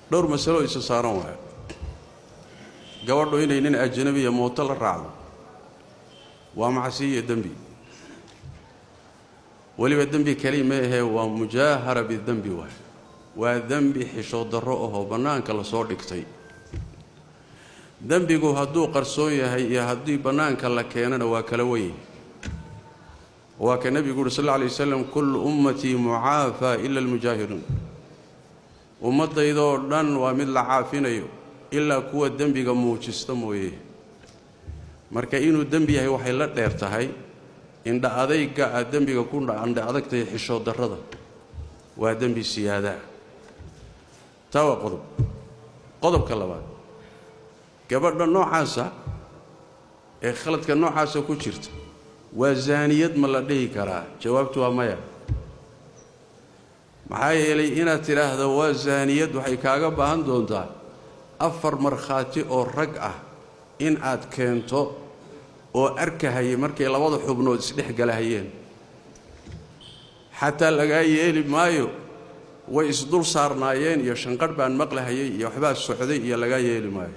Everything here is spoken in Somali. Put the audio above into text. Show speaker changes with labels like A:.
A: Dhowr masalo isa saaran waayo. Gabadhu inay nin ajnabiya mooto la raacdo waa macsi iyo dembi, weliba dembi keli ma ahee, waa mujaahara bidembi waay, waa dembi xishood darro ahoo bannaanka lasoo dhigtay. Dembigu hadduu qarsoon yahay iyo haddii bannaanka la keenana waa kala weyn. Waa ka nebigu uhi sal alla alay wasalam: kullu ummatii mucaafaa ila almujaahiruun. Ummaddaydoo dhan waa mid la caafinayo ilaa kuwa dembiga muujista mooye. Marka inuu dembi yahay waxay la dheer tahay indha adayga aad dembiga ku indha adagtahay, xishood darrada, waa dembi siyaadaa. Taa waa qodob. Qodobka labaad, gabadha noocaasa ee khaladka noocaasa ku jirta waa zaaniyad ma la dhihi karaa? Jawaabtu waa maya. Maxaa yeelay inaad tidhaahdo waa zaaniyad waxay kaaga baahan doontaa 4 markhaati oo rag ah in aad keento oo arkahayay markay labada xubnood isdhex galahayeen. Xataa lagaa yeeli maayo way isdul saarnaayeen iyo shanqadh baan maqlahayay iyo waxbaa socday iyo lagaa yeeli maayo.